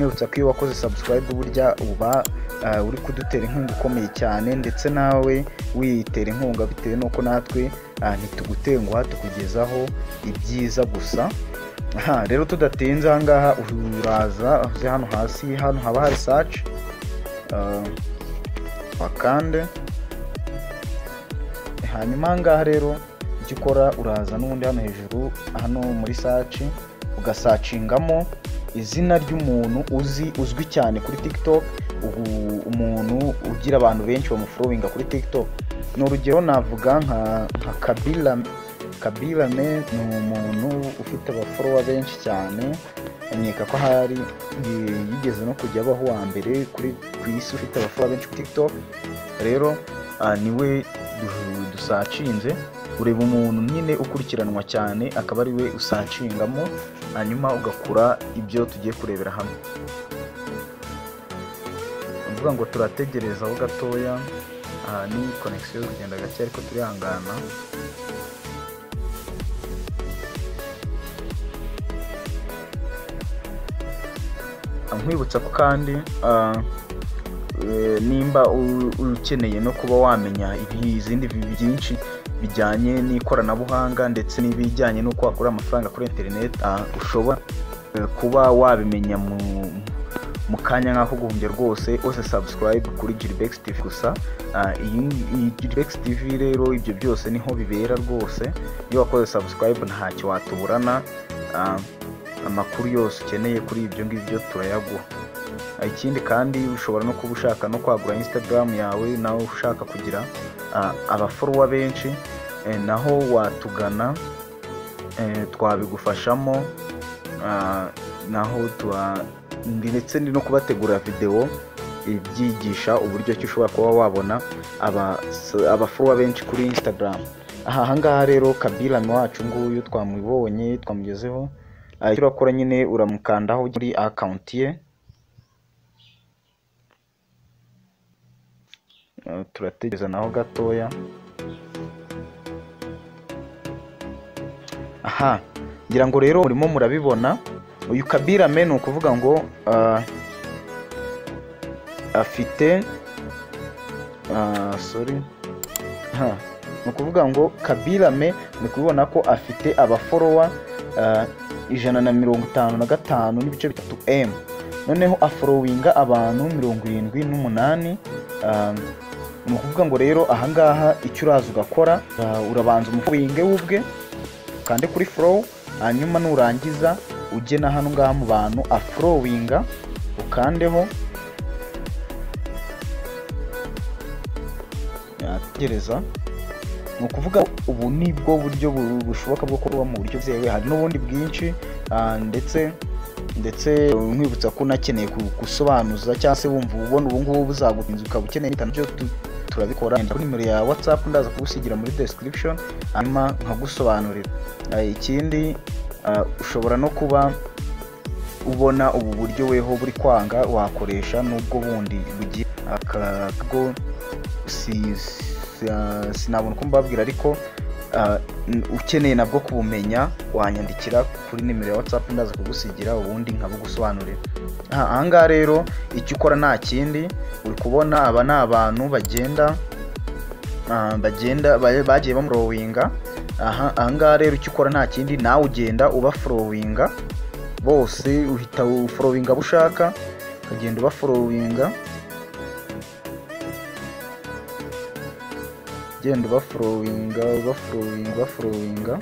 Mwibutsa ko iyo wakoze subscribe burya uba uri kudutera inkunga ikomeye cyane, ndetse nawe wiyitera inkunga bitewe n'uko natwe ntitugutenguha, tukugezaho ibyiza gusa. Aha rero tudatinze, aha ngaha uraza uze hano hasi, hano haba hari search, wakande. Hanyuma aha ngaha rero icyo ukora, uraza n'ubundi hano hejuru hano muri search ugasacingamo izina ry'umuntu uzi uzwi cyane kuri TikTok, umuntu ugira abantu benshi bamufollowinga kuri TikTok. Ni urugero navuga nka Kabila. Kabila ni umuntu ufite abafollower benshi cyane, nkeka ko ahari yigeze no kujya abaho uwa mbere kuri ku isi ufite abafollower benshi kuri TikTok. Rero niwe dusacinze. Ureba umuntu nyine ukurikiranwa cyane akaba ari we usacingamo, hanyuma ugakura ibyo tugiye kurebera hamwe. Uvuga ngo turategerezaho gatoya, ni connection kugenda gake ariko turihangana. Nkwibutsa ko kandi nimba ukeneye no kuba wamenya izindi byinshi bijyanye n'ikoranabuhanga ndetse n'ibijyanye n'uko wakura amafaranga kuri internet, ushobora kuba wabimenya mu kanya nk'ako guhumbya rwose. Ose subscribe kuri Gilbex TV gusa. Iyi Gilbex TV rero ibyo byose niho bibera rwose. Iyo wakoze subscribe ntacyo watuburana, amakuru yose ukeneye kuri ibyo ngibyo turayaguha. Ikindi kandi ushobora no kuba ushaka no kwagura Instagram yawe, nawe ushaka kugira abafollower benshi, naho watugana, twabigufashamo. Naho ndetse no kubategura video ibyigisha uburyo ki ushobora kuba wabona abafollower benshi kuri Instagram. Aha ngaha rero Kabila wacu nguyu twamubonye, twamugezeho. Icyo urakora nyine uramukandaho muri account ye, turategereza naho gatoya. Aha ngira ngo rero murimo murabibona, uyu Kabila me ni ukuvuga ngo afite sorry, ni ukuvuga ngo Kabila me ni kubibona ko afite abafollower 155.3 M. Noneho afollowinga abantu 78. Ni ukuvuga ngo rero aha ngaha icyo uraza ugakora, urabanza umufollowinge ubwe, ukande kuri follow, hanyuma nurangiza ujye na hano ngaha mu bantu afollowinga ukandeho, yategereza. Ni ukuvuga ubu nibwo buryo bushoboka bwo kuba mu buryo bwizewe. Hari n'ubundi bwinshi, ndetse nkwibutsa ko unakeneye gusobanuza cyangwa se wumva ubona ubu ngubu buzagutinza ukaba ukeneye byo turabikora. Kuri nimero ya WhatsApp ndaza kugusigira muri description, hanyuma nkagusobanurira. Ikindi ushobora no kuba ubona ubu buryo weho buri kwanga, wakoresha n'ubwo bundi bugiye akabwo sinabona uko mbabwira, ariko ukeneye nabwo kubumenya wanyandikira kuri nimero ya WhatsApp ndaza kugusigira ubundi nkabugusobanurira. Aha ngaha rero icyo ukora nta kindi, uri kubona aba ni abantu bagenda bagiye bamufollowinga. Aha ngaha rero icyo ukora nta kindi, nawe ugenda ubafollowinga bose, uhita ufollowinga abo ushaka, ukagenda ubafollowinga, genda ubafollowinga ubafollowinga ubafollowinga.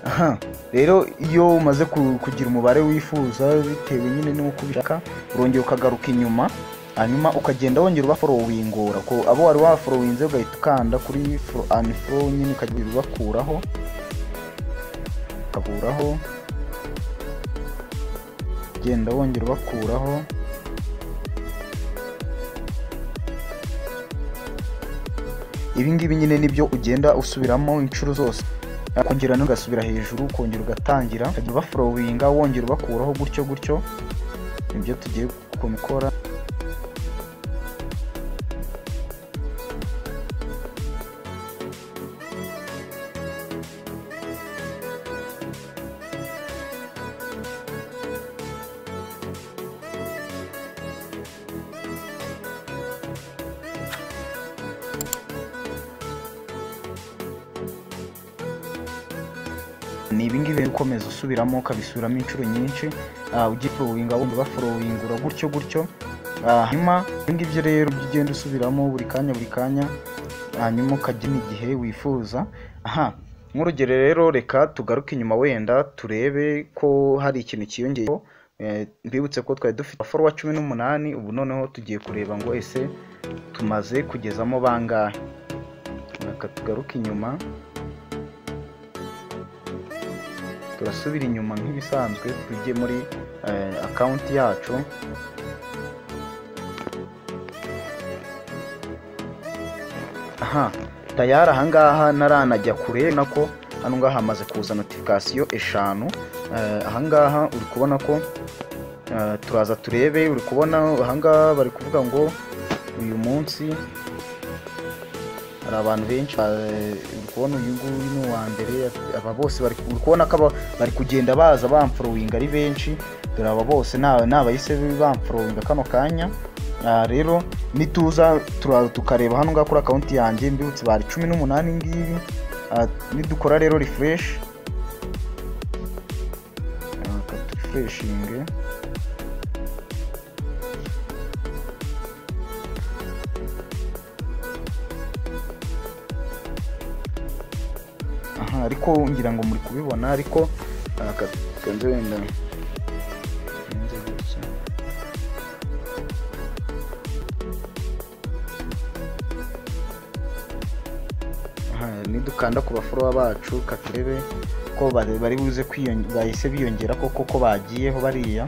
Aha rero iyo umaze kugira umubare wifuza bitewe nyine n'uko ubishaka, urongera ukagaruka inyuma, hanyuma ukagenda wongera ubafollowingura ko abo wari wafollowinze, ugahita ukanda kuri unfollow nyine ukagenda ubakuraho, ukaburaho, genda wongera ubakuraho. Ibi ngibi nyine nibyo ugenda usubiramo inshuro zose, kongera n'ugasubira hejuru, kongera ugatangira ukajya ubafollowinga wongera ubakuraho gutyo gutyo. Nibyo tugiye gukora. Ni ibingibi ukomeza usubiramo, ukabisubiramo inshuro nyinshi, ugifollowinga, wundi bafollowingura gutyo gutyo. Hanyuma ibingibyo rero ugenda usubiramo buri kanya buri kanya, hanyuma ukagena igihe wifuza. Aha nk'urugero rero, reka tugaruke inyuma wenda turebe ko hari ikintu cyiyongeyeho. Mbibutse ko twari dufite follower 18, ubu noneho tugiye kureba ngo ese tumaze kugezamo bangahe. Reka tugaruke inyuma, turasubira inyuma nk'ibisanzwe, tujye muri account yacu. Aha tayari ahangaha naranajya kure, nako hano ngaha hamaze kuza notification 5. Ahangaha uri kubona ko turaza turebe, uri kubona ahangaha bari kuvuga ngo uyu munsi hari abantu benshi, uri kubona uyu nguyu ni uwa mbere, aba bose bari kubona ko bari kugenda baza bamfollowinga ari benshi. Dore aba bose n'abayise bamfollowinga kano kanya. Rero nituza tukareba hano ngaha kuri account yanjye, mbibutse bari 18 ngibi. Nidukora rero refresh, refreshinge, aha ariko ngira ngo muri kubibona, ariko kanze wenda nze gutya. Nidukanda ku bafollower bacu katurebe ko bari buze bahise biyongera koko ko bagiyeho bariya.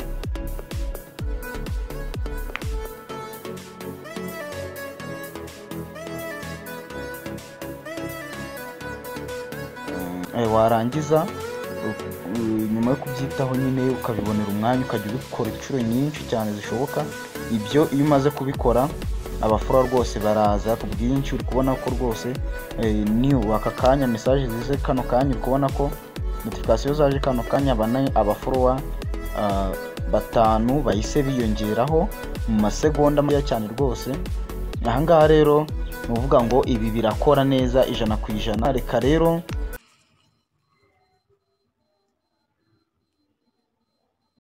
Warangiza nyuma yo kubyitaho nyine ukabibonera umwanya, ukajya ubikora inshuro nyinshi cyane zishoboka. Ibyo iyo umaze kubikora abafora rwose baraza ku bwinshi. Uri kubona ko rwose ni aka kanya message zize kano kanya, uri kubona ko notification zaje kano kanya, abaforowa 5 bahise biyongeraho mu masegonda make cyane rwose. Ahangaha rero ni uvuga ngo ibi birakora neza 100%. Reka rero